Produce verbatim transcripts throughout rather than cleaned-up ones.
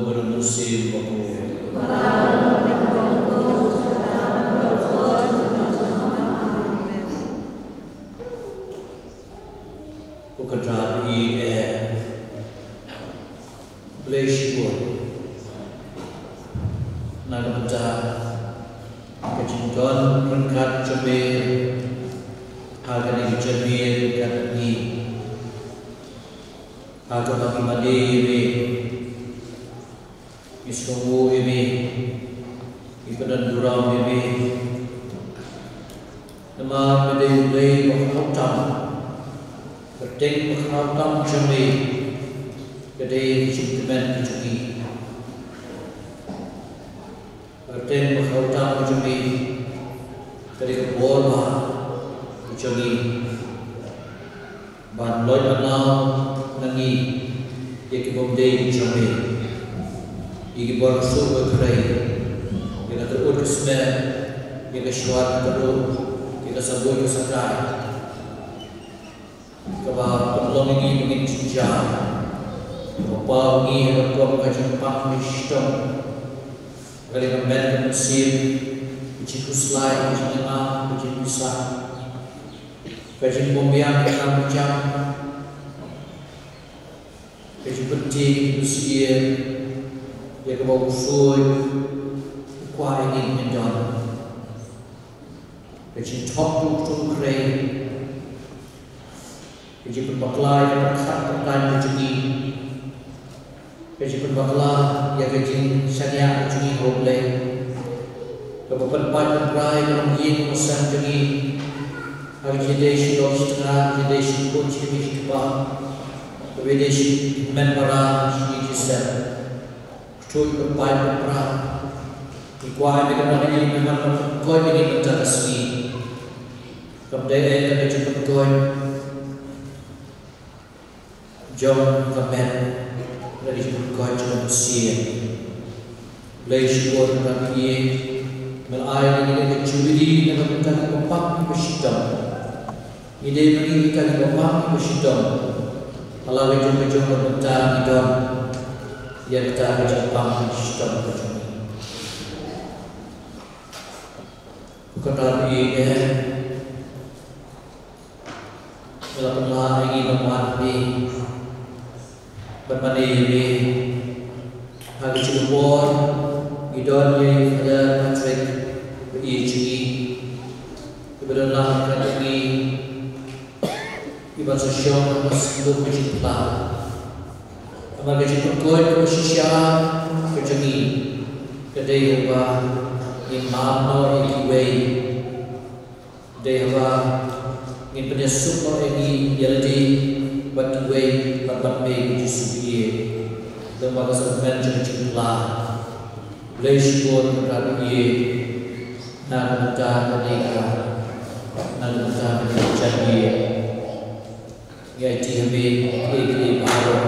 Mynsiem Bakhuid. Ko Kynrad, ïeit eh, Blei shibun na ka bynta ka jingdon ryngkat jong me ha kane ka jingmih ryngkat ngi, ha kaba ngi mane ïa me, ngi sngewnguh ïa me, ngi pynduh burom ïa me. Namar me dei U Blei ba khraw tam, ka bteng ba khraw tam jong me ka dei ka jingkmen ka jong ngi. Ka bteng ba khraw tam ka jong me ka dei ka bor ba ka jong ngi ban leit ban nang na ngi ïa ki bym dei ki jong me, ïa ki bor suk ba khrei, ïa ka tyrut ka smer, ïa ka shwar ka tyrut, ïa ka sabuit ka sakai, kaba pynlong ïa ngi ba ngin jynjar, kaba paw ïa ngi ha ka rukom ka jingpang ka shitom, ka dei ka met ka mynsiem, ka jingkhuslai, ka jingïalam, ka jingpisa, ka jingbymbiang ka kam ka jam, ka jingpynthikna ka jingpynsyier ïa kaba u ksuid u kwah ïa ngi ban don, ka jingthok u khrei, ka jingpynbakla ïa ka pyrkhat pyrkhat ka jong ngi, ka jingpynbakla ïa ka jingshaniah ka jong ngi ha U Blei, kaba pynpait pynpra ïa ka longïing longsan jong ngi ha ka jingdei shi lok shi tnga, ka jingdei shi khun shi kmie shi kpa, kaba dei shi hynmen para shi ïing shi sem. Kynthei pynpait pynpra, ngi kwah ïa me ban ïa me ban pynkoit ïa ngi mynta ka sngi. Kam dei eh ka jingpynkoit jong ka met, ka jingpynkoit jong ka mynsiem. Blei shibun ka ïeit, me la ai ïa ngi ka jubili na ka bynta kiba pang kiba shitom. Ngi dei ma ngi kita kiba pang kiba shitom. Ha la ka jong ka jong ka bynta ngi don ïa kita ka jingpang ka jingpang ka jong ngi. Ko Kynrad ïeit eh, me la pynlah ïa ngi ban wan hangne ban mane ïa me. Ha ka jingpor ngi don ïa i Father Patrick ba ïeit jong ngi, iba don lang ryngkat jong ngi, iban sa shong ha ka sanduk ka jingphla. Namar ka jingpynkoit kaba shisha ka jong ngi ka dei haba ngin map noh ïa kiwei, dei haba ngin pynïasuk noh ïa ngi ïa lade bad kiwei bad bad me, ko Jisu ba ïeit. Lem bad ka syrmen jong ka jingphla. Blei shibun Kynrad ba ïeit, na ka bynta kane ka, na ka bynta kane ka jingïeit. Ngi aiti ha me ïa kine baroh.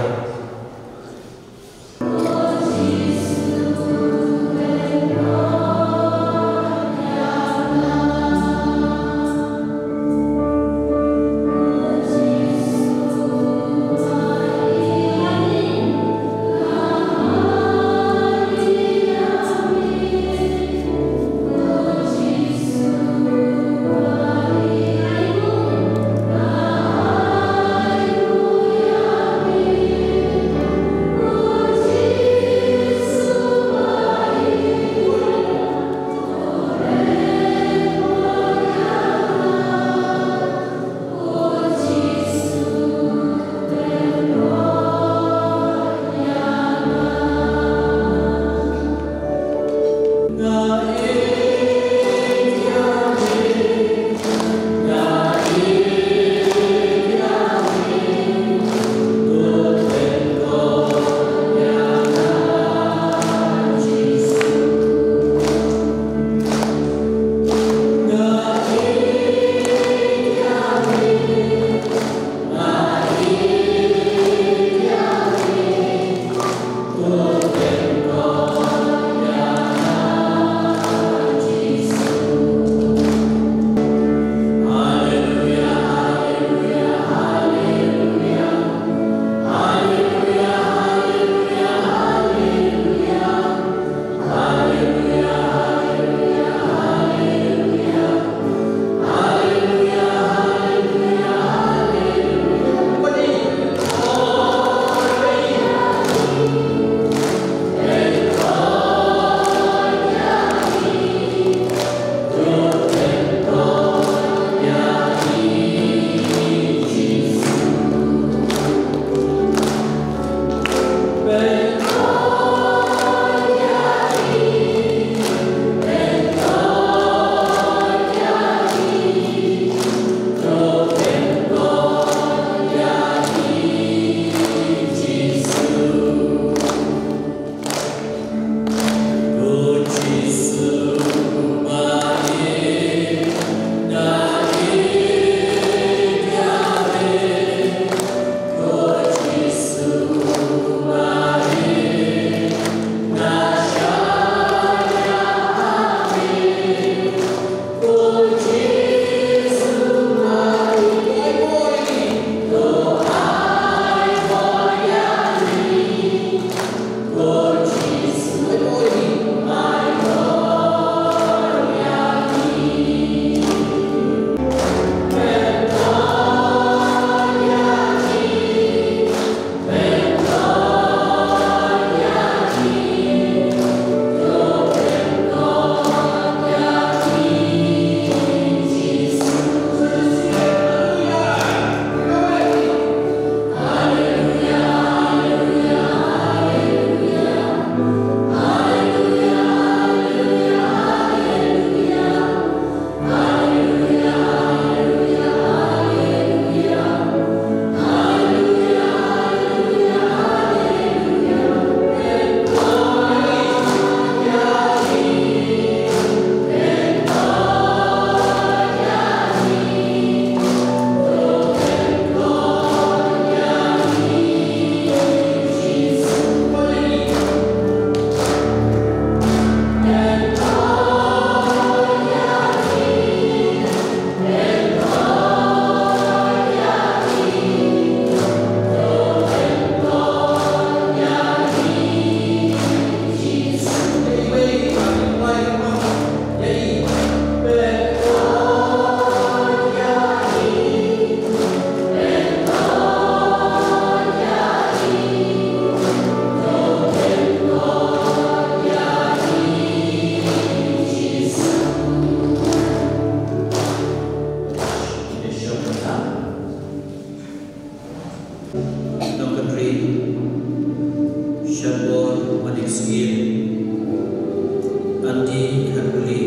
Andy Khatburi,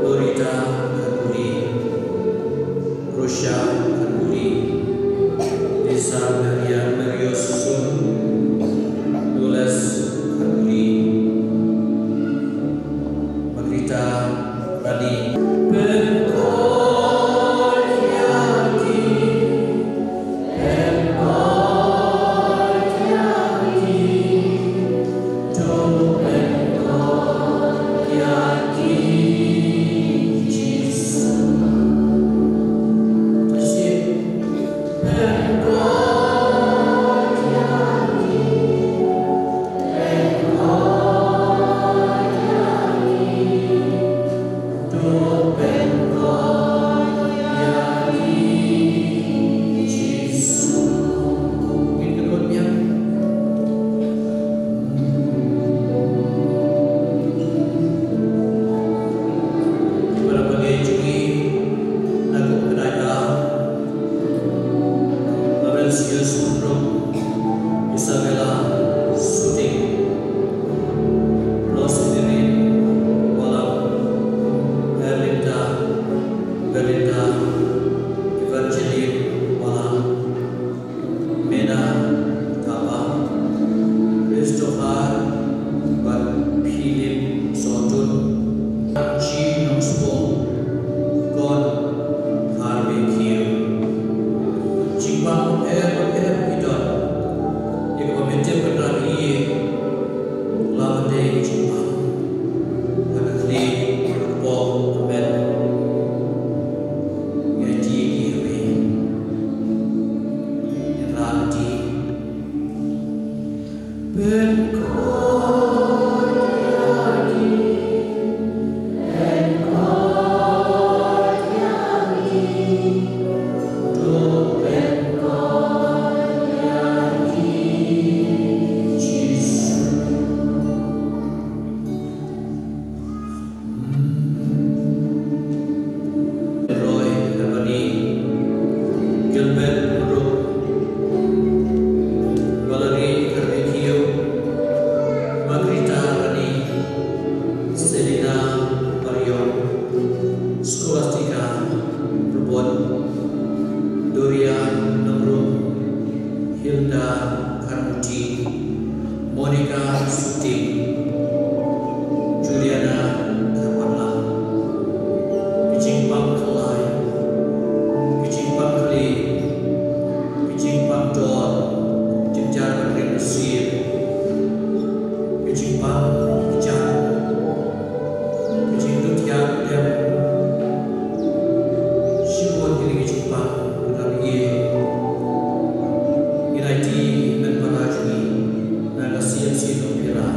Lorita Khatburi, Rosia Khatburi, Lisa Maria Marius Sun, Dulles Khatburi, Margarita Rani. Laurentius Rup, Isabella Suting, Rosemary Walam, Erlinda, Belinda, Evangeline Walam, Mena Thapa, Christopher bad Philip Sotun, Chi Nongspong, Kon Harvey Kiu. Jingpang er er ki don, ïa kaba mynta ka dang ïa la mynta jingpang ha ka khlieh ka bok ka met. Ïa ti ki ha me ïa la ti. Roy Ebony, Gilbert Rup, Valerie Carvajal, Margarita Rani, Selina Marion, Scholastica Rubon, Doria Nongrum, Hilda Kharmuti, Monica Suting, Juliana Kharwatlang. Ka jingpang khlaiñ, ka jingpang khlieh, ka jingpang dor, jingjar ban rim sir, ka jingpang ka jan, ka jingduk ïa ka dem. Shibun kine ki jingpang ka dang ïa ngi, ngi la ïa ki hynmen para jong ngi na ka C M C Nongpyra.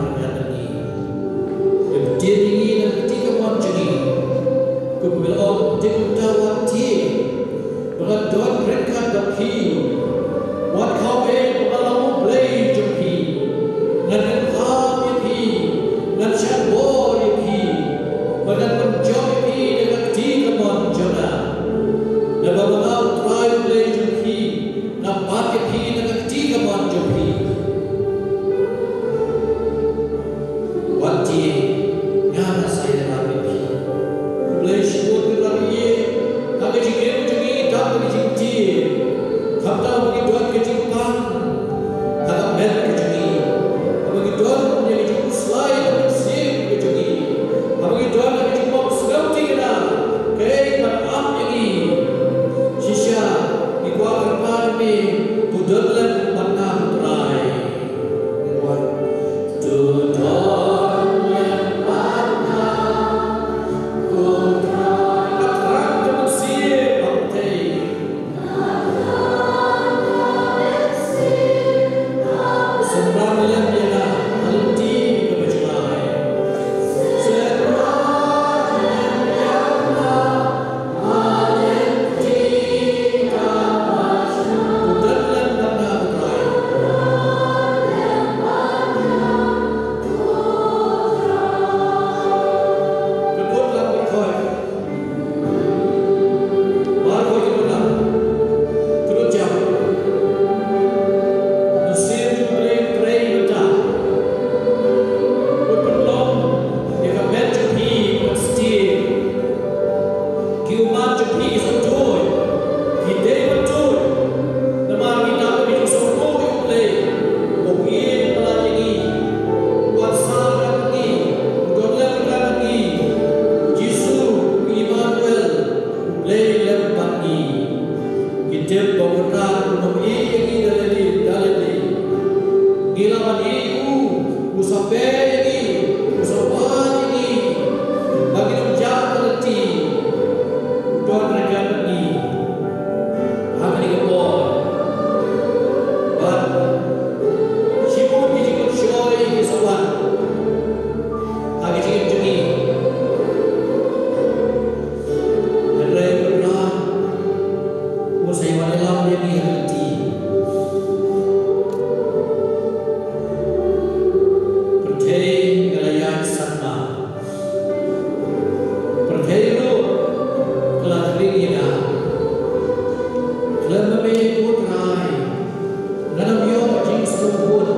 ryngkat bad ngi. Ïa pyntieng ïa ngi na ka kti kamon jong ngi. Kumba la ong, te kumta wat tieng ba ngan don ryngkat bad phi. Wat khawei ba nga long u Blei jong phi. Ngan kyrpad ïa phi, ngan shah bor ïa phi, bad ngan pynjop ïa phi da ka kti kamon jong nga. Naba ma nga U Trai U Blei jong phi, nga bat ïa phi na ka kti kamon jong phi. Wat tieng, nga nga sa ïalam ïa phi. Khublei shibun, khublei ïa phi. Ha ka jingim jong ngi, dap ka jingtieng. Khamtam ba ngi don ka jingpang ha ka met ka jong ngi. Haba ngi don ïa ka jingkhuslai ha ka mynsiem ka jong ngi. Haba ngi don ïa ka jingpang sngewthuh ïa ka, kaei ban ap ïa ngi. Shisha ngi kwah kyrpad ïa me, to don lem bad nga, ko Trai. Ki ummat jong phi ki sngewthuh, ki dei ban tuid. Namar ngi dap ban ïohsngew ïa U Blei, u ïeit palat ïa ngi, u wan sah ryngkat bad ngi, u don lem ryngkat bad ngi. U Jisu, u Immanuel, U Blei lem bad ngi. Ngi tip ba u Kynrad un ym ïeit ïa ngi da lade da lade. Ngi lah ban ïeit ïa u, u sa peit ïa ngi, u sa wad ïa ngi. Ba ngin ym jah ka lynti, u don ryngkat bad ngi ha kane ka por. Bad shibun ki jingpynshoi ki sa wan ha ka jingim jong ngi. Hynrei u Kynrad un sa ïa wan ïalam ïa ngi ha ka lynti. Pyrthei ka la ïaid sangma. Pyrthei ruh ka la khring ïa nga. Khlem ma me, ko Trai, ngan ym ïoh jingsngewbha,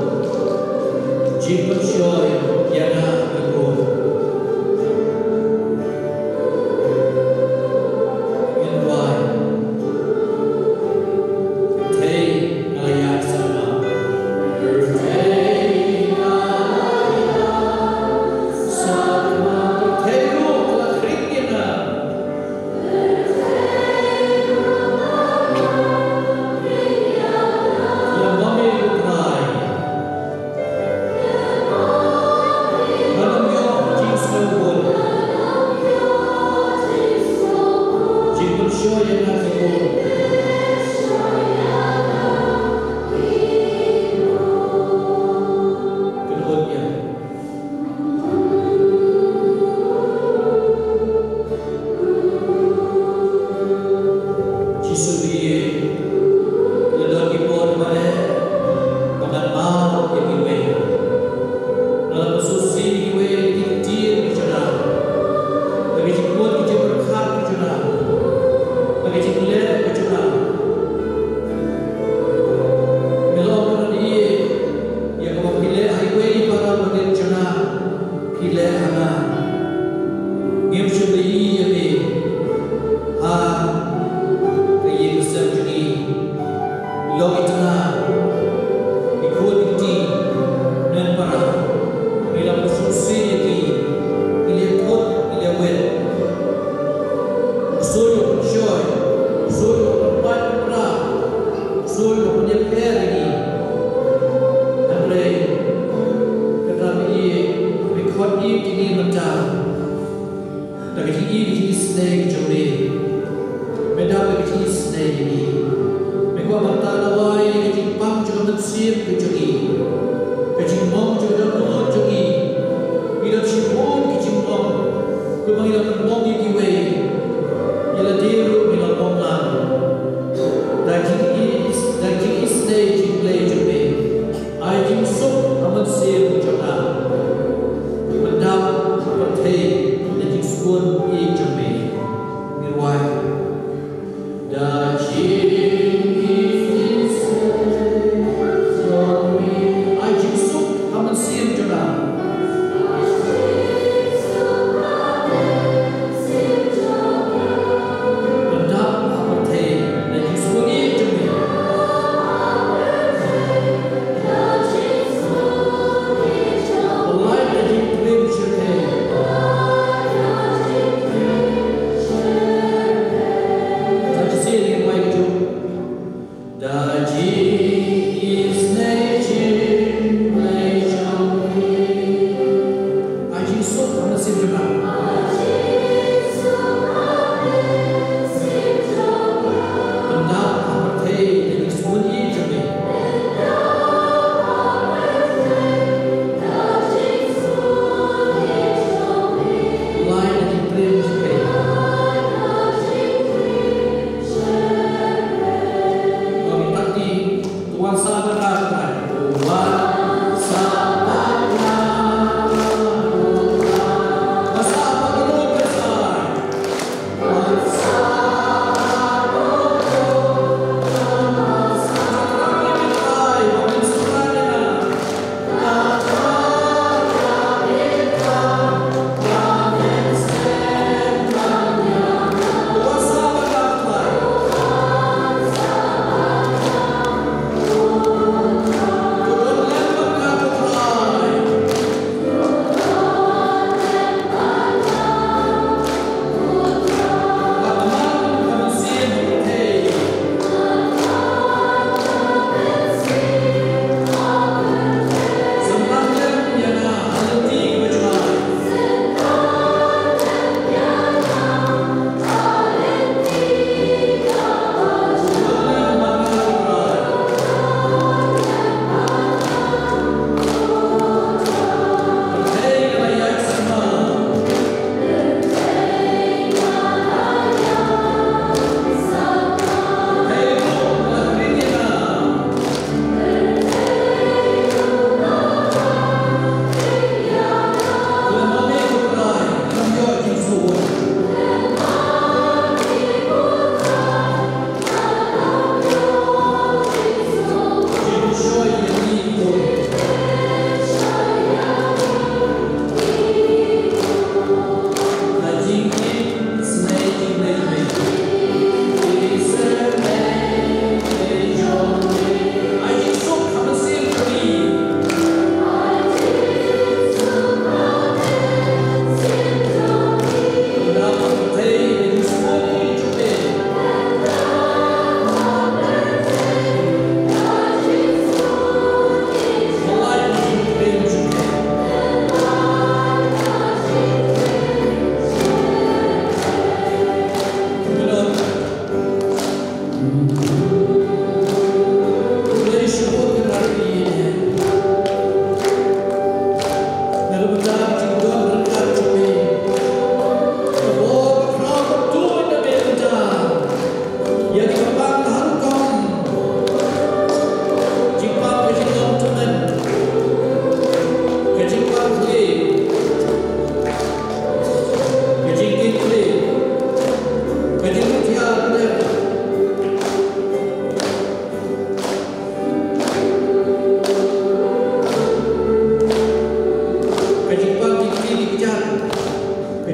jingpynshoi ïa nga ka bun. Ngin duwai. Pyrthei nga la ïaid sangma. Pyrthei nga la ïaid sangma. Pyrthei ruh ka la khring ïa nga. Khlem ma me, ko Trai, ngan ym ïoh jingsngewbha, jingpynshoi ïa nga ka bun. Kynhun ïa Jisu, ïa la don ki por ba leh ba ngan mad ïa kiwei. Nga la pynsngewsih ïa kiwei da ki ktien ki jong nga, da ki jingmut ki jingpyrkhat ki jong nga, da ki jingleh ki jong nga. Me la ong, ngan ïeit ïa kaba phi leh ha iwei i para bangeit jong nga, phi leh ha nga. Ngim shym la ïohi ïa me ha ka ïing ka sem jong ngi. Long i tnga, i khun i kti, nongpara, ngi la pynsngewsih ïa ki, ngi la ïakhun, ngi la ïawit. Ksuid u pynshoi, ksuid u pynpait pynpra, ksuid u pynïapher ïa ngi. Hynrei kata me ïeit, me khot ïeit ïa ngi mynta. Da ka jingïeit, ka jingisynei ka jong me, me dap da ka jingisynei ïa ngi. Me kwah ban tan lawei ïa ka jingpang jong ka mynsiem ka jong ngi, ka jingmong jong ka dohnud jong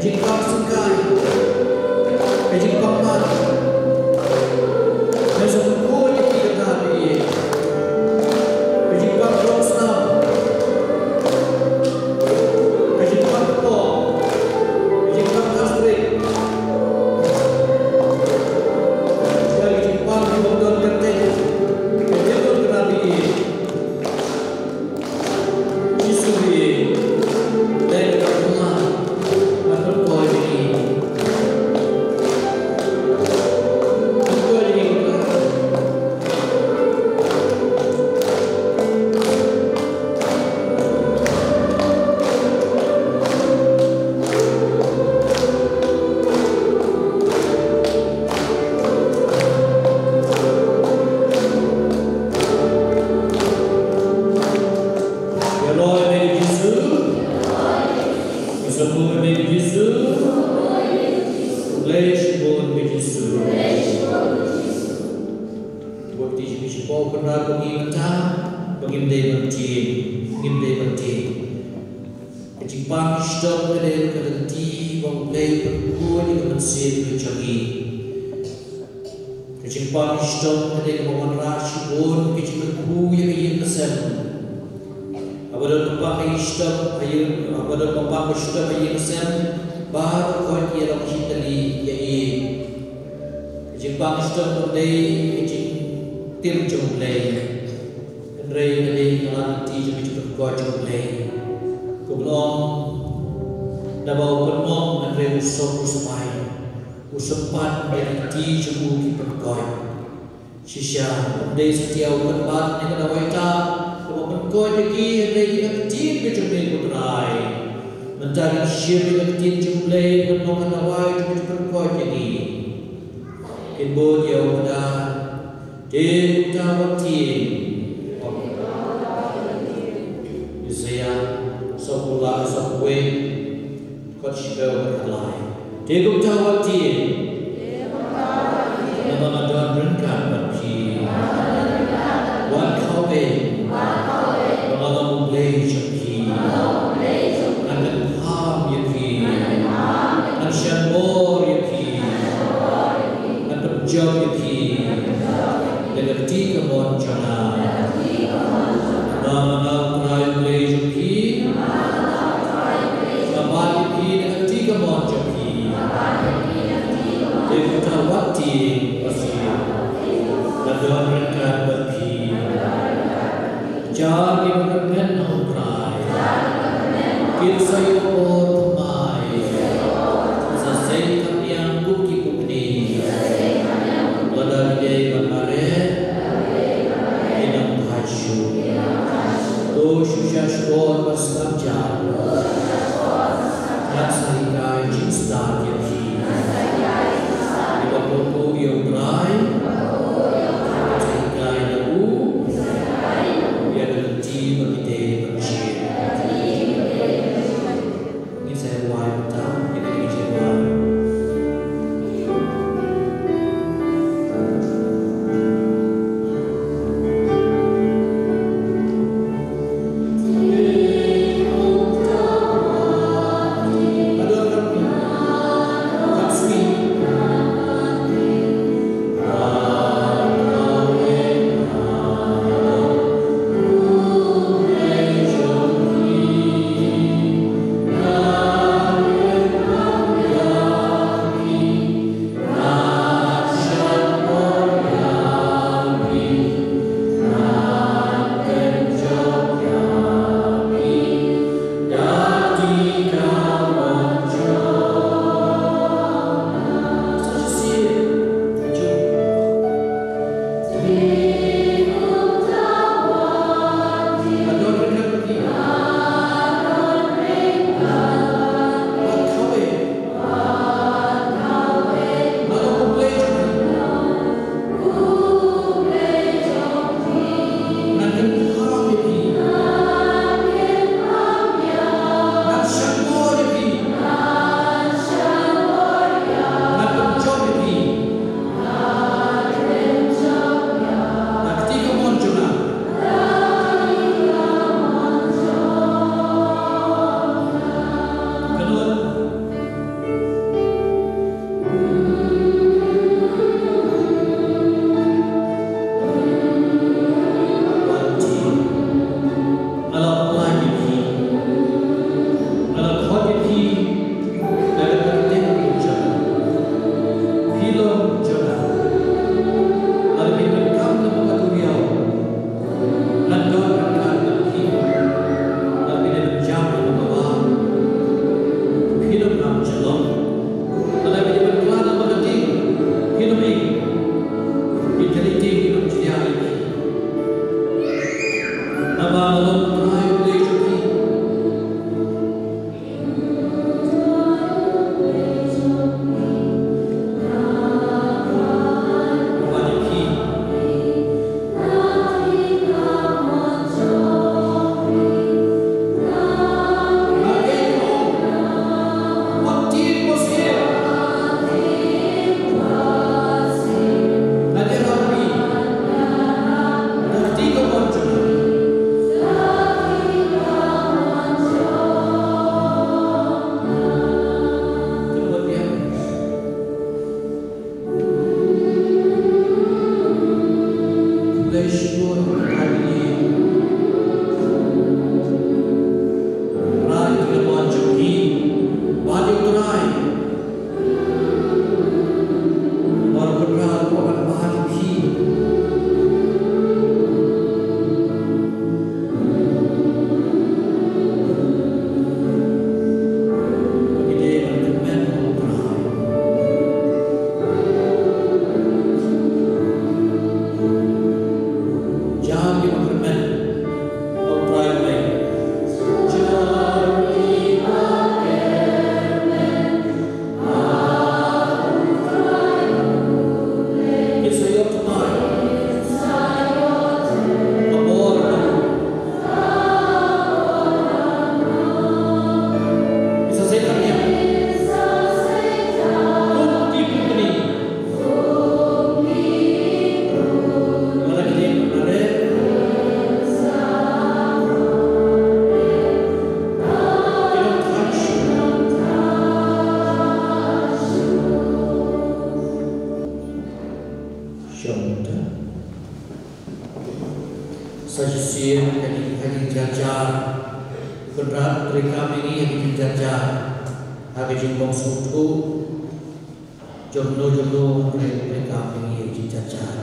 Jingpang sngewsih, ka jingpang mat, ka jingpang khuid ïa ki kata ba ïeit, ka jingpang rong snam, ka jingpang kpoh, ka jingpang kastrik, ka jingpang kpoh don kata, ka jingpang kata ba ïeit. Ïa lade Jisu. Ïa sngewbha ïa Jisu. Khublei shibun ïa Jisu. Wat ti shi shi pau kynrad ba ngi mynta ba ngim dei ban tieng, ngim dei ban tieng. Ka jingpang shitom ka dei ka lynti ba U Blei u pynkhuid ïa ka mynsiem ka jong ngi. Ka jingpang shitom ka dei kaba wanrah shibun ka jingkyrkhu ïa ka ïing ka sem. Haba don ba pang ka shitom ha ïing, haba don ba pang ka shitom ha ïing ha sem, baroh khoit ki ïalong shitylli ïa i. Ka jingpang shitom kam dei ka jingtim jong U Blei. Hynrei ka dei ka lynti jong ka jingpynkhuid jong U Blei. Kumno? Naba u pynmong hynrei u sop u symbai. U sympat ïa ka kti jong u ki pynkoit. Shisha, um dei satia u kynbat ïa ka dawai tam kaba pynkoit ïa ki, hynrei ïa ka ktien ka jong me ko Trai. Mynta ngin shim ïa ka ktien jong U Blei ban long ka dawai jong ka jingpynkoit ïa ngi. Kin bud ïa u madan. Te kumta wat tieng. Isaïah sawphew lai, sawphew wei. Kot shiphew bad khatlai. Te kumta wat tieng. Naba nga don ryngkat bad phi. Wat khawei. Ba nga long U Blei jong phi. Ngan kynpham ïa phi. Ngan shah bor ïa phi. Ngan pynjop ïa phi da ka kti kamon jong nga. Nga, nga U Trai U Blei jong phi. Nga bat ïa phi da ka kti kamon jong phi. Te kumta wat tieng, wat tieng. Nga don ryngkat bad phi. Jar kiba kyrmen ha U Trai kin sa ïoh bor thymmai. Sa seng khapngiang kum ki pukni. Lada ki dei ban mareh, kin ym phai shuh. To shu shahshkor ban sngap jar. Ngan sa hikai jingstad ïa phi. Ïa ba kyrkhu ïa U Trai, sa hikai ïa u ïa ka lynti ba ki dei ban jied. Ngin sa ïa duwai mynta ïa kane ka jingduwai. Ngi ha ki jingjarjar, ha ki jingbym sngewthuh jong no jong no, hynrei u pynlong ïa ngi ha ki jingjarjar.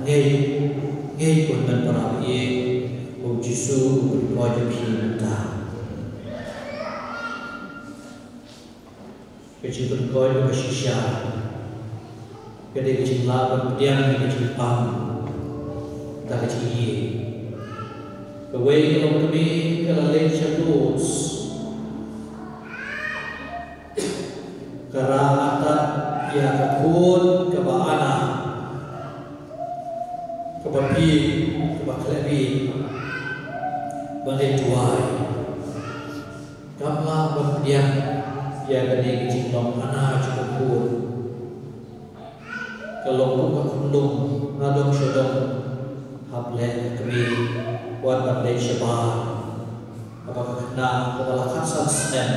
Ngeit, ngeit, ko hynmen para baieit, ba u Jisu u pynkoit ïa phi mynta. Ka jingpynkoit kaba shisha ka dei ka jinglah ban pdiang ïa ka jingpang da ka jingïeit. Kawei ka longkmie ka la leit sha Lourdes, ka rah artat ïa ka khun kaba ana, kaba bieit, kaba khlem bieit, ban leit duwai. Kam lah ban pdiang ïa kane ka jinglong ana jong ka khun. Ka long kum ka khunlung na dong sha dong, hap leh kmie, wat ban leit shabar. Haba ka khynnah kaba la khatsan snem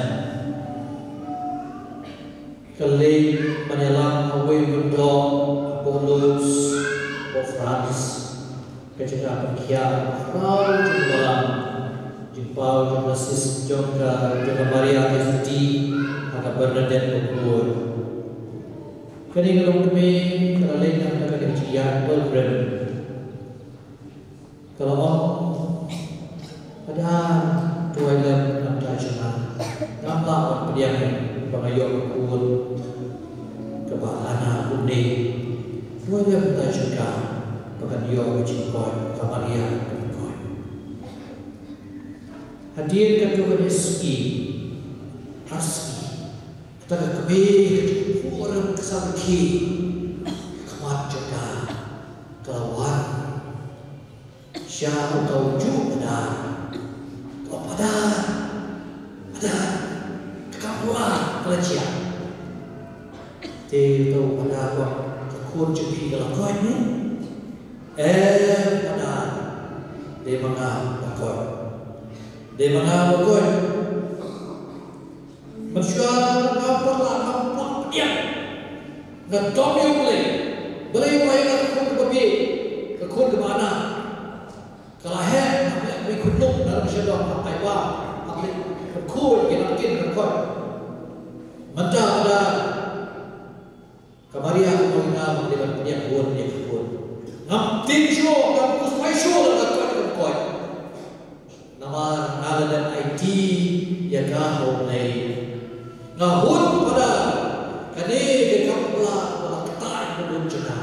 ka leit ban ïalam ha uwei u lyngdoh hapoh Lourdes, hapoh France. Ka jaka pynkhiah khraw jong ka balang, jingpaw jong ka sis, jong ka, jong ka Maria Theisotti ha ka Bernadette bakhuid. Kane ka longkmie ka la leit na kane ka jingïaid pilgrim. Ka la ong, Padar, duwai lem na ka bynta jong nga. Ngam lah ban pdiang ba nga ïoh ka khun kaba ana kumne. Duwai lem na ka bynta jong nga ba kan ïoh ka jingkoit, ka Maria kan koit. Hadien katto katne sngi, ar sngi, kata ka kmie ka jingphuh rem ka sah ka khie, ka khmat jong ka ka la wan sha uta ujuh padar. Ka ong, Padar, padar, ka kam pura ka la jia. Te uta u padar ka ong, Ka khun jong phi ka la koit ne? Em padar, dei ma nga ba koit. Dei ma nga ba koit. Mynshuwa ngam pat lah, ngam pat pdiang. Nga dom ïa U Blei. Balei u ai ïa nga ka khun kaba bieit, ka khun kaba ana? Ka la heh, hap leh kmie khunlung, na dong sha dong, hap ai bam, hap leh khuid ïa ki napkin, ka koit. Mynta lada ka Maria ka ong ïa nga ba ka dei ban pdiang bun ïa ka khun, ngam tieng shuh, ngam khuslai shuh lada ka koit, ka koit. Namar nga la dep aiti ïa ka ha U Blei. Nga hun, Padar, kane ka kam pura ba la ktah ïa ka bun jong nga.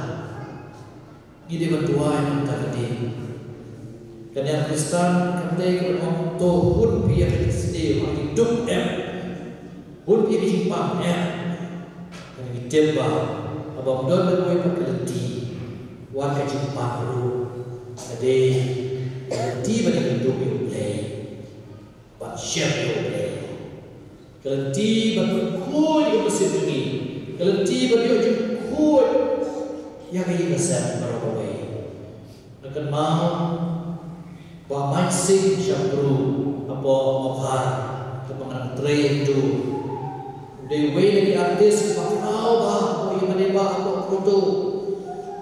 Ngi dei ban duwai na ka bynta kane. Kane ka Khristan kam dei ka ban ong to hun phi ïa ka jingsniew ha ki duk, em. Hun phi ïa ka jingpang, em. Ka ngi tip ba haba ym don lehkai pat ka lynti, wat ka jingpang ruh ka dei ka lynti ban ïakynduh ïa U Blei, ban shem ïa U Blei. Ka lynti ban pynkhuid ïa ka mynsiem jong ngi. Ka lynti ban ïoh jingkhuid ïa ka ïing ka sem baroh kawei. Nga kynmaw Bah Main Singh Shabru hapoh Mawkhar, kaba nga nang trei hangto. U dei uwei na ki artist ba khraw bha hapoh ïing mane bah hapoh Kruto.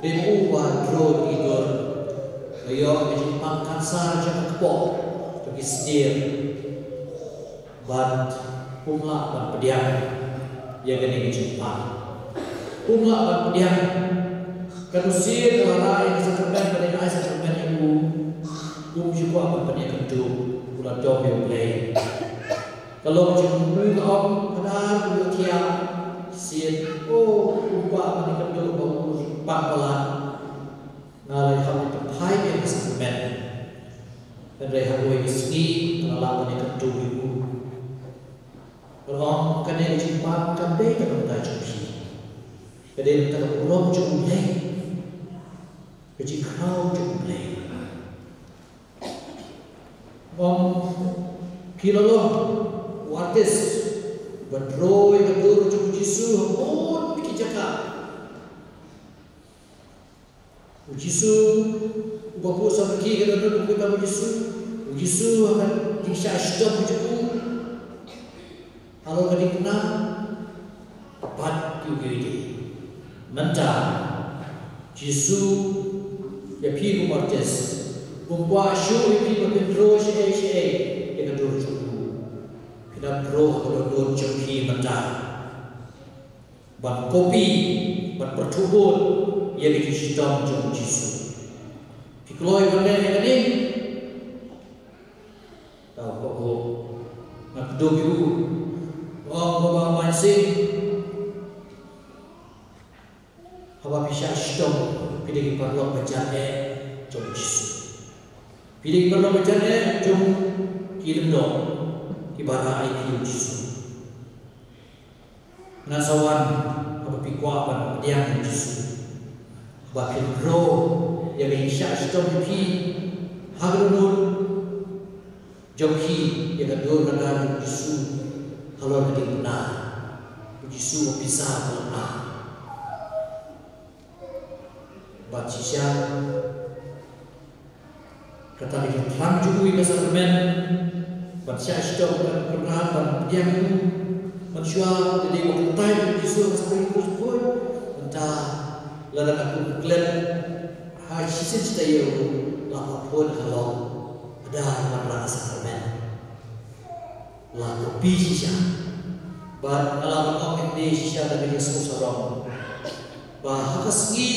Dei ma u ba draw ïa ki dur. Ka ïoh ka jingpang cancer jong ka kpoh, jong ki snier. Bad um lah ban pdiang ïa kane ka jingpang. Um lah ban pdiang. Katno sien ka la rah ïa ka sakramen, ka dei ai sakramen ïa u, um ju kwah ban pynïakynduh, u la dom ïa U Blei. Ka long jingmut, ka ong, Padar, u ïohthiah sien, oh, um kwah ban ïakynduh ba u pang palat. Nga la ïa hap ban pynphai ïa ka sakramen. Hynrei ha kawei ka sngi nga la lah ban ïakynduh ïa u. Nga ong, kane ka jingpang kam dei tang na ka bynta jong phi. Ka dei na ka bynta ka burom jong U Blei, ka jingkhraw jong U Blei. Nga ong, phi la long u artist ba draw ïa ka dur jong U Jisu ha bun ki jaka. U Jisu uba buh samrkhie, ka dohnud ba kyrpang U Jisu. U Jisu ha ka jingshah shitom jong u halor ka diengphna, bad kiwei kiwei de. Mynta Jisu, ïa phi kum artist, um kwah shuh ïa phi ba phin draw shaei shaei ïa ka dur jong u. Phi dang ïaroh ha ka dohnud jong phi mynta ban copy, ban pyrthuh bud ïa ka jingshitom jong u Jisu. Phi kloi ban leh ïa kane? Tau ko ko. Nga kdew ïa u. Ong ko ba man sing. Haba phi shah shitom, phi dei ki paralok ba jan eh jong u Jisu. Phi dei ki paralok ba jan eh jong ki lyngdoh kiba la ai ïa u Jisu. Ngan sa wan haba phi kwah ban pdiang ïa u Jisu. Haba phi ïaroh ïa ka jingshah shitom jong phi ha ka dohnud jong phi ïa ka dur ka dar jong u Jisu halor ka diengphna. U Jisu u pisa u la pla. Bad shisha kata ka jingthrang jong u ïa ka sakramen ban shah shitom, ban kynrad, ban pdiang ïa u. Mynshuwa ka dei ba kyntait ïa u Jisu ha ka sakramen. Mynta lada ka kum klet ha shisien shi taïew ruh la phah phone ha ka long, haba wanrah sakramen. La copy shisha. Bad nga lah ban ong ïa phi shisha da ka jingsngew sarong ba ha ka sngi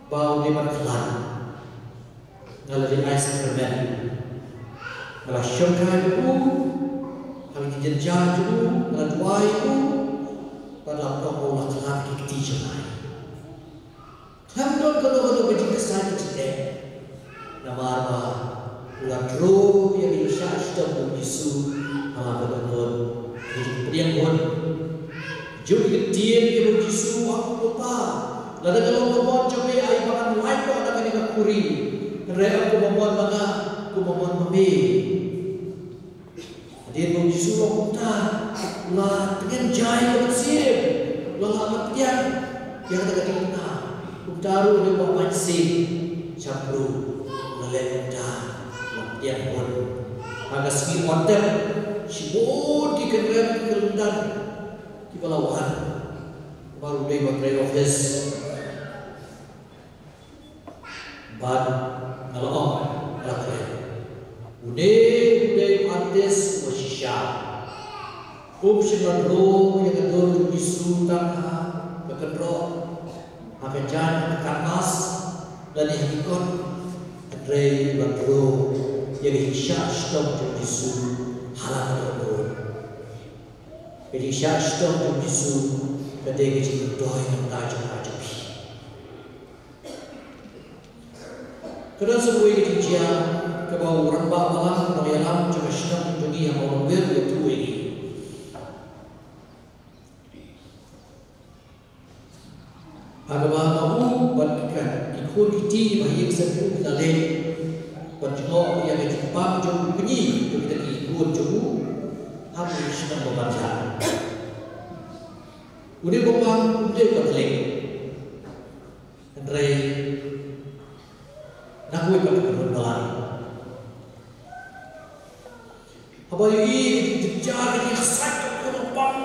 ba u dei ban khlad, nga la dei ai sakramen. Nga la shongkai ïa u ha ka jingjynjar jong u, nga la duwai ïa u. Bad la ong ba u la khlad ha ki kti jong nga. Khlem don kano kano ka jingkasai ka jingeh. Namar ba u la ïaroh ïa ka jingshah shitom jong u Jisu ha la ka dohnud, ka jingpdiang hun. Jong ki ktien jong u Jisu, ong u Kpa, lada ka long ka mon jong me, ai ba ngan lait noh na kane ka khuri. Hynrei ym kumba mon ma nga, kumba mon ma me. Hadien ba u Jisu u ong kumta, u la tngen jai ka mynsiem, u la lah ban pdiang ïa kata ka diengphna. Kumta ruh u dei u Bah Mynsiem Shabru, u la leh kumta, u la pdiang hun. Ha ka sngi Nohprah, shibun ki kynrem ki kyndan kiba la wan. Namar u dei uba trei office. Bad nga la ong, nga la kren, une u dei u artist uba shisha. Um shym la rung ïa ka dur jong u Jisu tang ha ka kynroh, ha ka jaiñ, ha ka kanvas, lane ha ki kot. Hynrei u la rung ïa ka jingshah shitom jong u Jisu ha la ka dohnud. Ka jingshah shitom jong u Jisu ka dei ka jingmyntoi na ka bynta jong nga jong phi. Ka don sa kawei ka jingjia kaba u rangbah balang nongïalam jong ka shnong jong ngi ha Mawlyngbir u ïathuh ïa ngi. Ha kaba ma u bad ki khun ki kti ba ha ïing sem u ki la leit ban jngoh ïa ka jingpang jong u kñi jong kita ki khun jong u ha ka shnong ba marjan. Une u bapang u dei u Katholik. Hynrei na kawei pat ka kynhun balang, haba ïohi ka jingjynjar, ka jingïaksaid ka khun ka pang,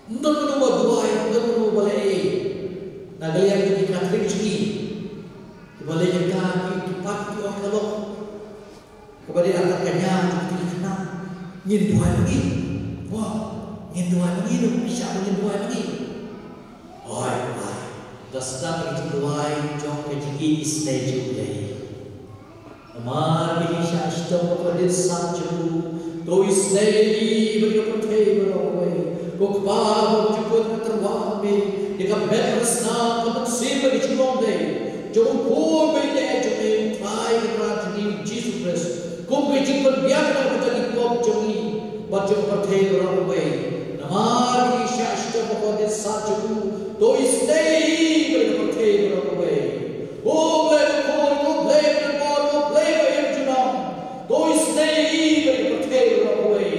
ym don mano ba duwai, ym don mano ba leh ei. Na ka liang jong ki Katholik jong ngi, kiba leh ïa ka, ki, ki pat ki ong ka long kaba dei artat ka ñiah jong ki khynnah. Ngin duwai ma ngi. Mo, ngin duwai ma ngi, ngi pyrshah ba ngin duwai ma ngi. Hooid, hooid. Da sdang ka jingduwai jong ka jingisynei jong U Blei. Namar ka jingshah shitom bakordit sat jong u, to isynei ïa ngi bad ïa ka pyrthei baroh kawei. Ko Kpa ba jukut, nga tyrwa ha me ïa ka met, ka snam, ka mynsiem bad ka jinglong Blei jong u Khun baïaineh jong me, U Trai Kynrad jong ngi U Jisu Khrist, kum ka jingpynbiang na ka bynta ki pop jong ngi bad jong ka pyrthei baroh kawei. Namar ka jingshah shitom bakordit sat jong u, to isynei ïa ngi bad ïa ka pyrthei baroh kawei. Ko Blei bakhuid, ko Blei badonbor, ko Blei ba im junom, to isynei ïa ngi bad ïa ka pyrthei baroh kawei.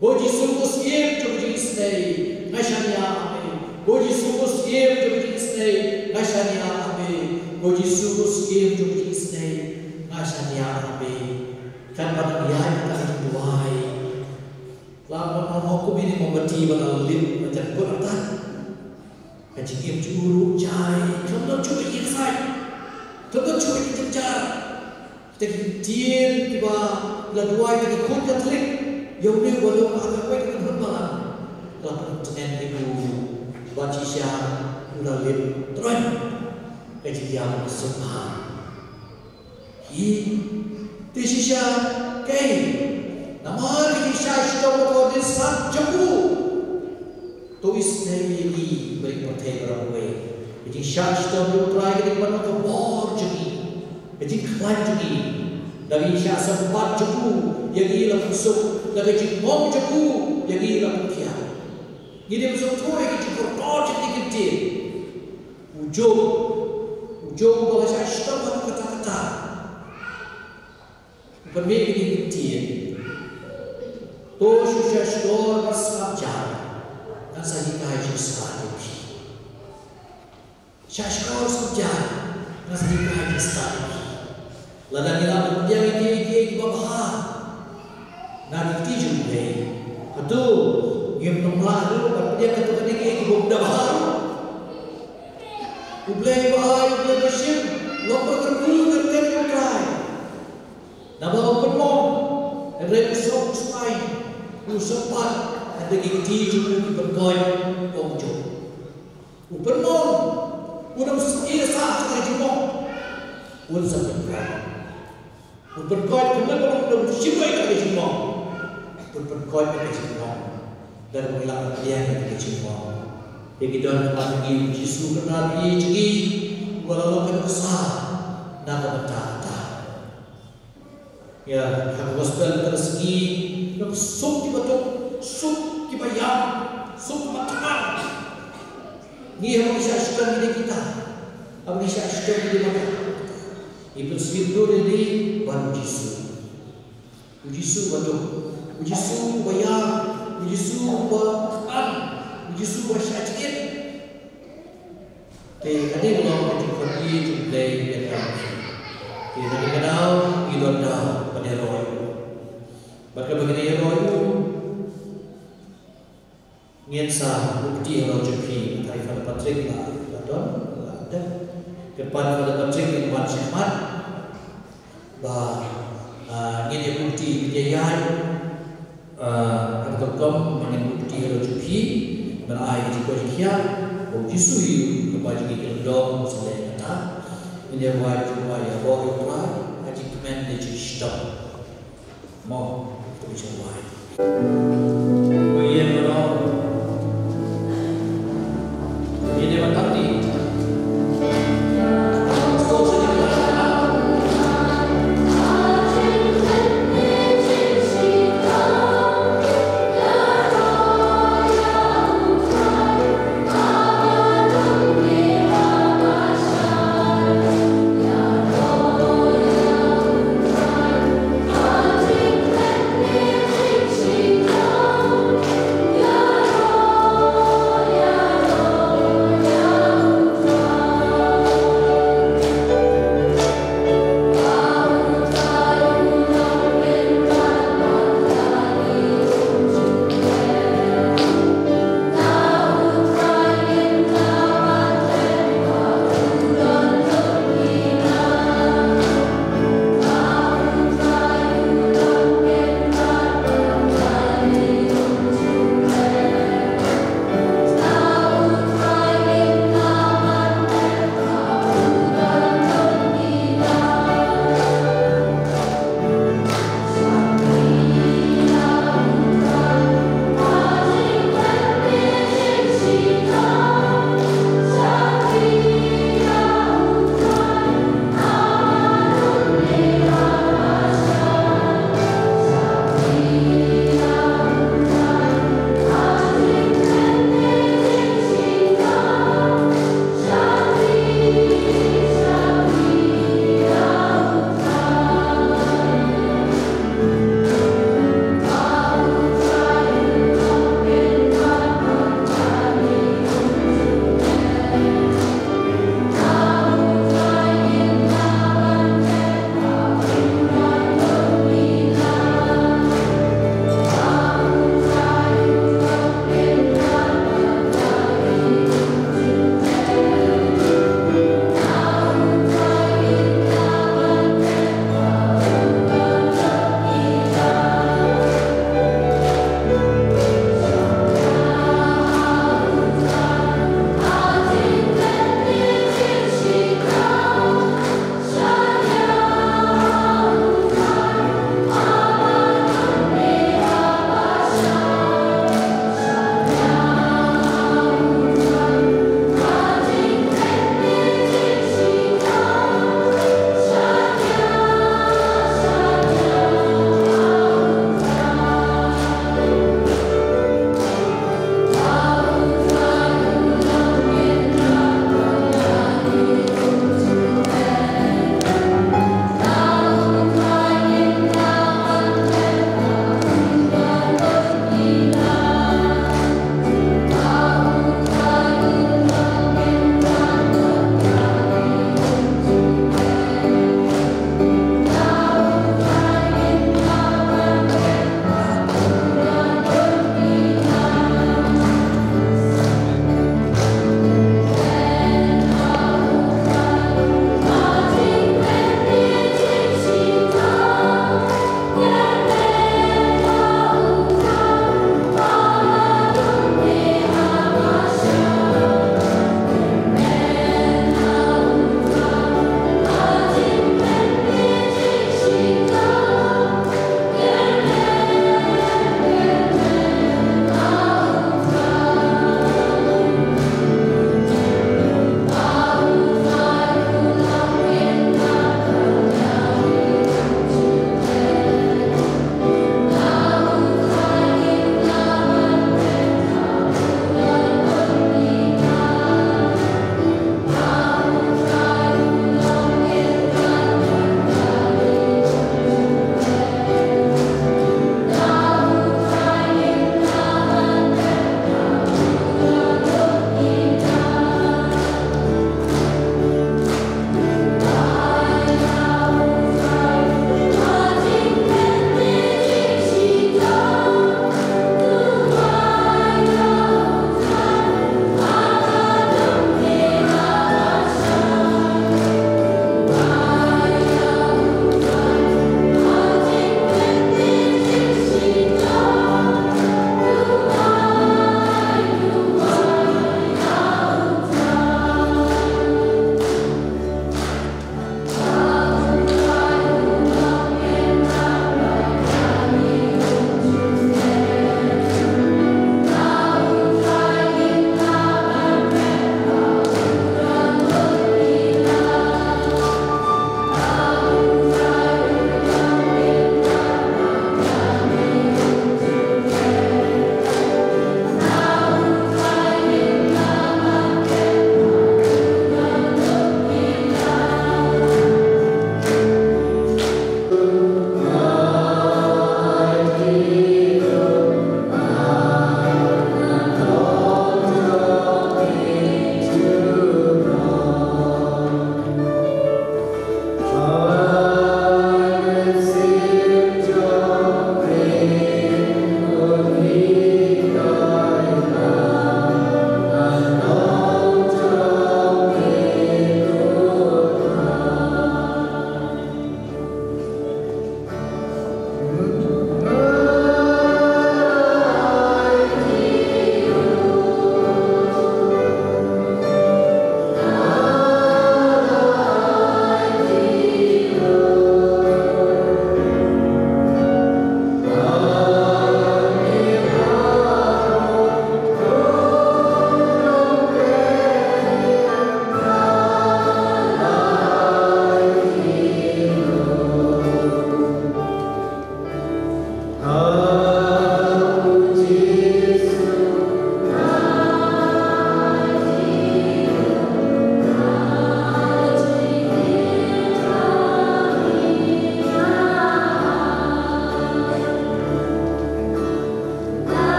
Ko Jisu, ko Syiem jong ka jingisynei, nga shaniah ha me. Ko Jisu, ko Syiem jong ka jingisynei, nga shaniah ha me. Ko Jisu, ko Syiem jong ka jingisynei, nga shaniah ha me. Kan pat nang ïaid kata ka jingduwai. La ban ong, ong kumne, mombati ba la lip, ba jan kut artat. Ka jingim jong u ruh jai, khlem don shuh ka jingïaksaid, khlem don shuh ka jingjynjar. Kita ki ktien kiba La duwai da ki khun Katholik ïa une uba long ha kawei ka kynhun balang. Ka la pyntngen ïa u ba shisha u la leit tyrwa ka jingïap sngewbha. Hi te shisha kaei? Namar ka jingshah shitom bakordit san jong u. To isynei ïa ngi bad ïa ki pyrthei baroh kawei. Ka jingshah shitom jong U Trai ka dei ban long ka bor jong ngi, ka jingkhlaiñ jong ngi. Da ka jingshah sympat jong u ïa ngi la pynsuk, da ka jingmong jong u ïa ngi la pynkhiah. Ngi dei ban sngewthuh ïa ka jingkordor jong kine ki ktien. U Job, u Job uba la shah shitom ha kata kata. U pynmih kine ki ktien. To shu shah shkor bad sngap jar, ngan sa hikai jingstad ïa phi. Shah shkor sngap jar, ngan sa hikai jingstad ïa phi. Lada ngi lah ban pdiang ïa kiei kiei kiba bha na ki kti jong U Blei, hato ngim nang lah ruh ban pdiang katto katne kiei kiba ym da bha ruh? U Blei ba ai, U Blei ba shim, long ba kyrkhu kyrteng U Trai. Naba u pynmong, hynrei u sngewsynei, u sympat, hynrei ki kti jong u ki pynkoit, ong Job. U pynmong, u dang sngewsynei ha ka jingmong, un sa pynkoit. U pynkoit, kumno ba u dang shim ïa ka jingmong, un pynkoit ïa ka jingmong. Dan u la pdiang ïa ka jingmong. Ïa ki don ha ngi, U Jisu kynrad ïa ngi, uba la long ka nuksa na ka bynta kata. Ïa, ha ka gospel ka sngi, ngi suk kiba duk, suk kiba ïam, suk kiba thngan. Ngi haba ngi shah shitom ngi dei kita, haba ngi shah shitom ngi dei mata. Ngi pynsngewthuh ïa ngi bad U Jisu. U Jisu ba duk, U Jisu ba ïam, U Jisu ba thngan, U Jisu ba shah jingit. Te kane ka long ka jingkhot ïa U Blei ïa ka. Te na kane ka daw ngi don daw ban ïaroh ïa u. Bad kaba ngi ïaroh ïa u, ngin sa buh kti halor jong phi. Tharai Father Patrick la, la don, la dep. Kyrpad Father Patrick ngin wan shakhmat. Ba, ah, ngin ïa buh kti, ngin ïa ïaid, ah, ha ka rukom ba ngin buh kti halor jong phi, ban ai ka jingkoit jingkhiah, ba U Jisu hi u kyrpad jong ngi ki lyngdoh, sa leh kata. Ngin ïa wad jingwad ïa U Trai ha jingkmen ne jingshitom. Mo, to jingwad.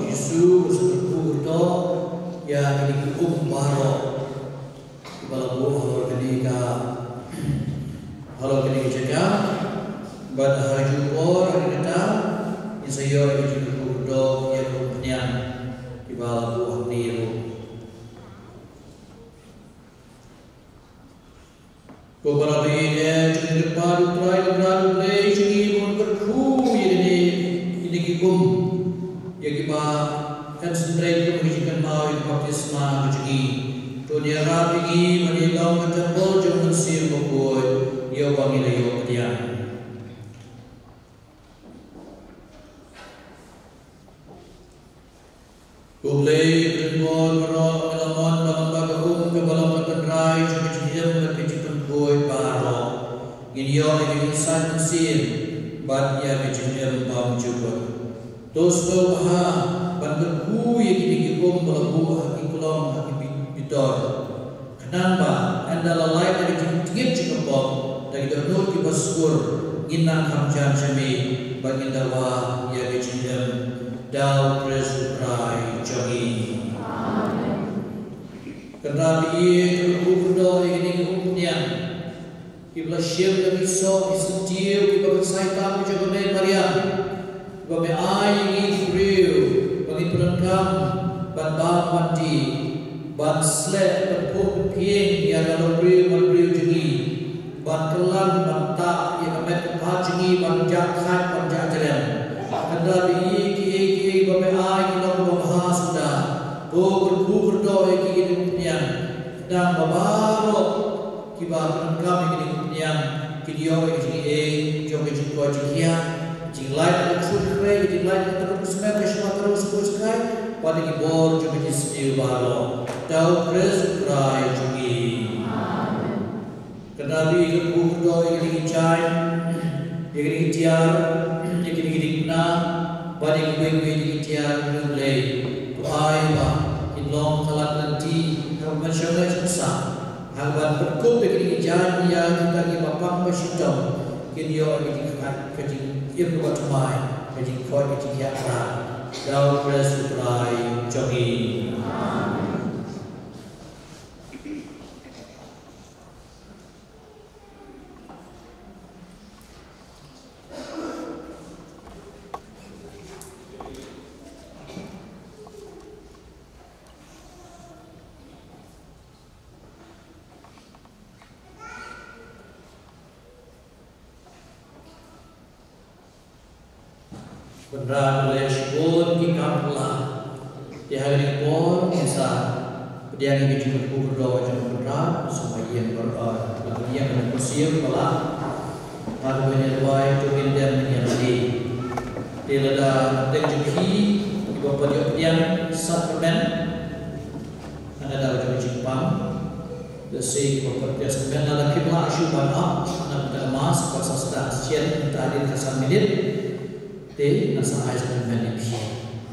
Jisu, ba sa kyrkhu kyrdoh ïa kine ki um baroh kiba la buh halor kane ka, halor kane ka jaka. Bad ha kajuh por, ha kane ka taïew, ngin sa ïoh ïa ka jingkyrkhu kyrdoh ïa ki umphniang kiba la buh hangne ruh. Ko Para ba ïeit, jong ngi, ko Kpa, ko Trai, ko Trai, ko Blei jong ngi, ba un kyrkhu ïa kine, kine ki um, ïa kiba kan sngewthuh kum ka jingkynmaw ïa ka baptisma ka jong ngi. To un ïarap ïa ngi ban ïa long ka templ jong U Mynsiem Bakhuid, ïa uba ngi la ïoh pdiang. Ko Blei, ko Trai baroh, ngi la mon ba ka um kaba long ka tynrai jong ka jingim bad ka jingpynkhuid baroh, ngin ïoh ïa ka jingsaiñ mynsiem bad ïa ka jingim bymjukut. To sngewbha ban kyrkhu ïa kine ki um ba la buh ha ki klong, ha ki bi-, bitor. Khnang ba ynda la lait da ka jingtngit jingkyrpad, da ki dohnud kiba skur, ngin nang kham jan sha me, ba ngin dawa ïa ka jingim. Da U Khrist U Trai jong ngi. Amen. Kynrad ïa ka kyrkhu kyrdoh ïa kine ki umphniang kiba la shim da ki soh ki syntiew kiba kynsai tam jong ka Mei Mariam, ba me ai ïa ngi ki briew ba ngin pyndonkam ban bam ban die, ban sleh ban phuh ban phieng ïa ka longbriew manbriew jong ngi, ban kylla ban tah ïa ka met ka phad jong ngi ban jah khait ban jah jrem. Kynrad ïa kiei kiei ba me ai ki long kiba bha suda. To kyrkhu kyrdoh ïa ki umphniang, khnang ba baroh kiba pyndonkam ïa kine ki umphniang kin ïoh ïa ka jingaiei jong ka jingkoit jingkhiah, ka jinglait na ka ksuid ka khrei, ka jinglait na ka ksuid ka smet, ka sma ka rung skur skai, bad ïa ki bor jong ka jingsniew baroh. Da U Khrist U Trai jong ngi. Amen. Kynrad ïa ka kyrkhu kyrdoh ïa kine ki jaiñ, ïa kine ki tiar, ïa kine ki diengphna, bad ïa kiwei kiwei de ki tiar, ko Blei. To ai ba kin long ka lad lynti ha ka ban shong leit shong sah, ha ka ban pynkup ïa kine ki jaiñ ïa kita kiba pang ba shitom, kin ïoh ïa ka jingkhait, ka jingim kaba thymmai, ka jingkoit ka jingkhiah. Da U Khrist U Trai jong ngi. Amen. Kynrad, leh shibun ki kam phylla. Te ha kane ka por ngin sa pdiang ïa ka jingkyrkhu kyrdoh jong u Kynrad, u Samla Ïing Baroh, u Samla Ïing Baroh Syiemlieh. Ha kaba ngin ïa duwai to ngin dem ngin ïa lade. Te lada dang jong phi kiba pat ïoh pdiang sakramen, na ka daw jong ka jingpang, lehse kiba pat ïoh sakramen, lada phim lah shuh ban ap na ka Mass, ban sa sdang shen, mynta hadien ka san minit. Te ngan sa ai sakramen ïa phi.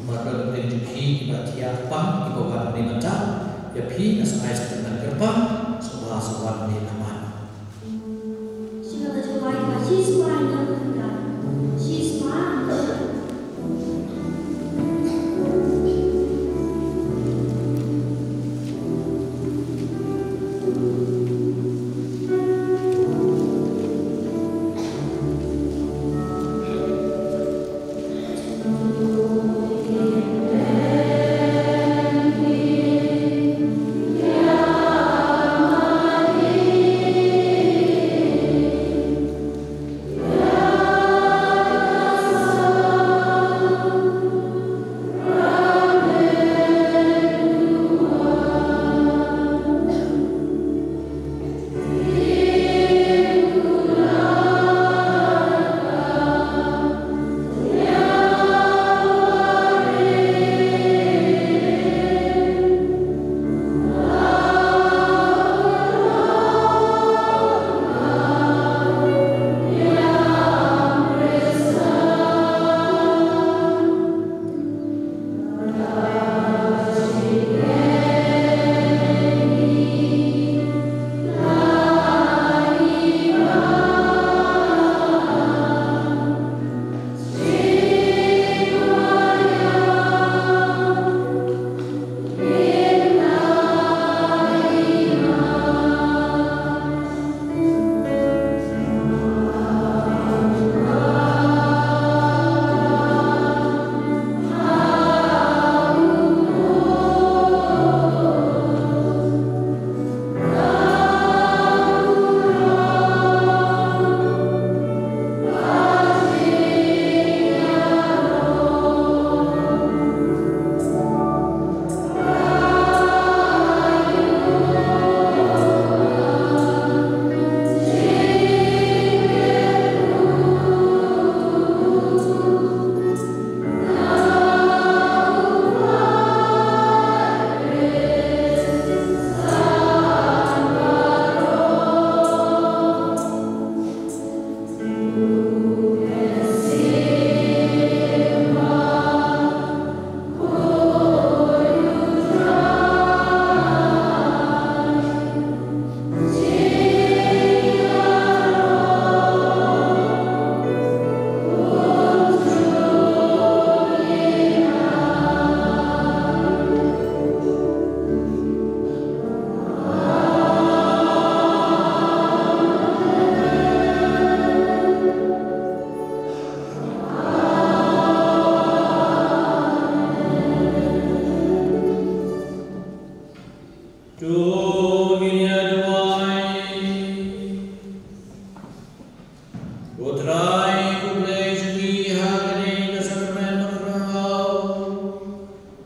Namar ba dang jong phi kiba thiah pang, kiba wan mynta, ïa phi ngan sa ai sakramen kyrpang, sngewbha sa wan mynta.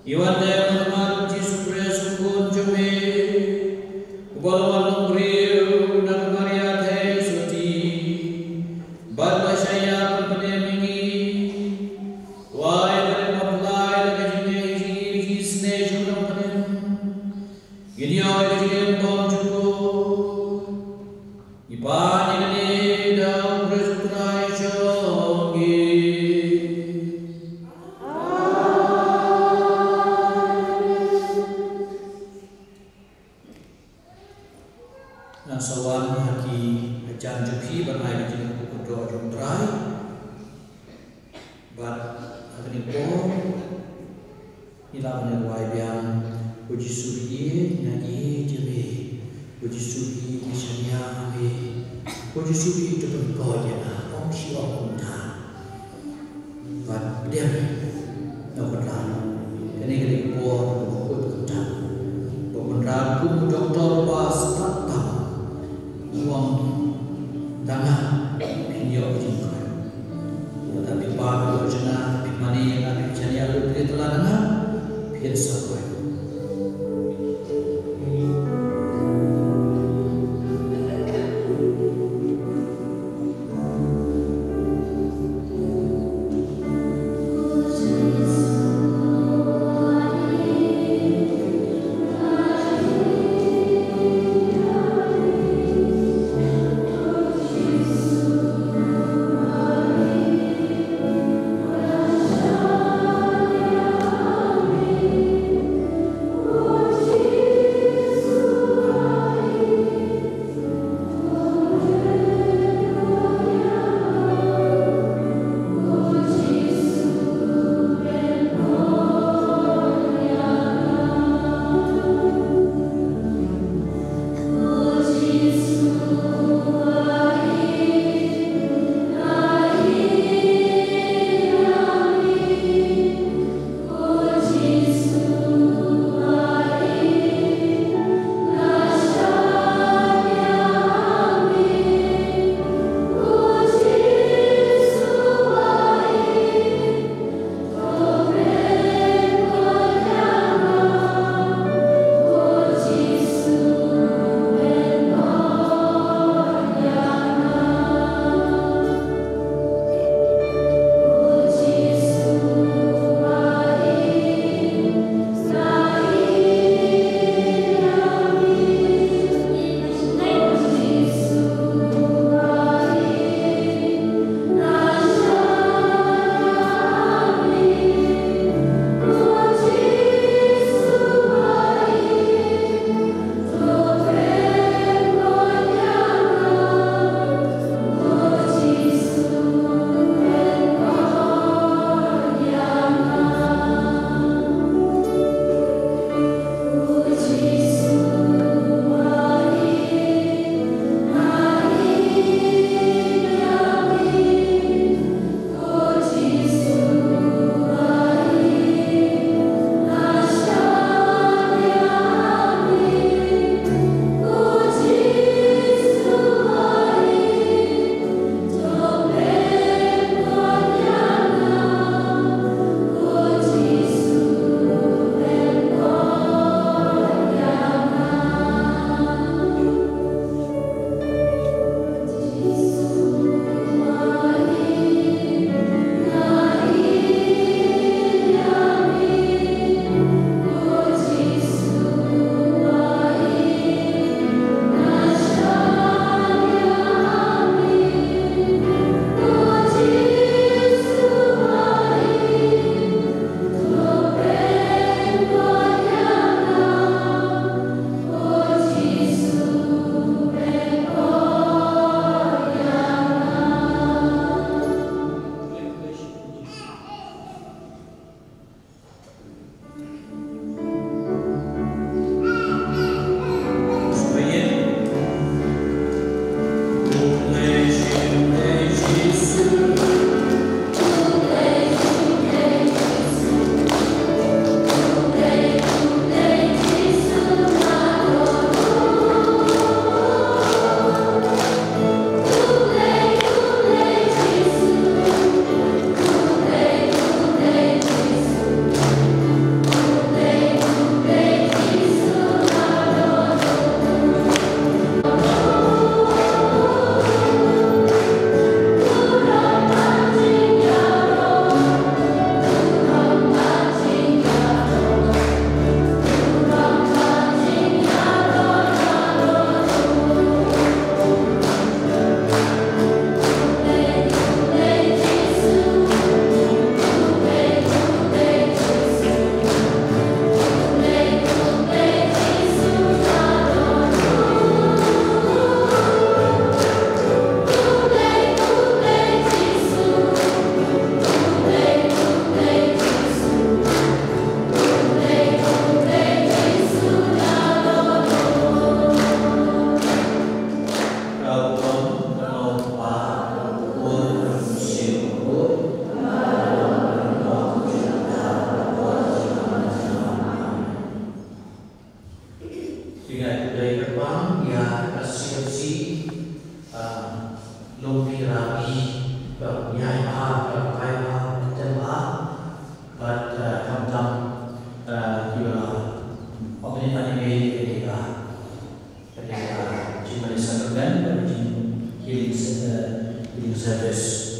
Ïa wan te ha khmat u Jisu Khrist u Khun jong me, uba la wan long briew na ka Maria theisotti, bad la shah ïap ban pynim ïa ngi. Wai, ba dei ba pynlait ïa ka jingngeit jong ngi, ka jingisynei jong ka dong pynim. Ngin ïoh ïa ka jingim bymjukut. Ngi pan ïa kane da u Khrist u Trai jong ngi. Ngan sa wan ha ki hajan jong phi ban ai ka jingkyrkhu kyrdoh jong u Trai. Bad ha kane ka por ngi lah ban rwai biang: Ko Jisu, ïeit nga ïeit ïa me. Ko Jisu, ïeit nga shaniah ha me. Ko Jisu, ïeit to pynkoit ïa nga. Ong shi ong kumta. Bad pdiang na u Kynrad. Kane ka dei ka por kaba khuid kaba kynthang ba u Kynrad kum u doktor uba stad tam u ong, tang nga phin ïoh ka jingkoit. Lada phi pan halor jong nga, phi mane ïa nga, phi shaniah halor ka ri tala na nga, phin sa koit. Ani ani mei ka dei ka ka dei ka jingmane sacrament bad ka jing healing se- eh, healing service.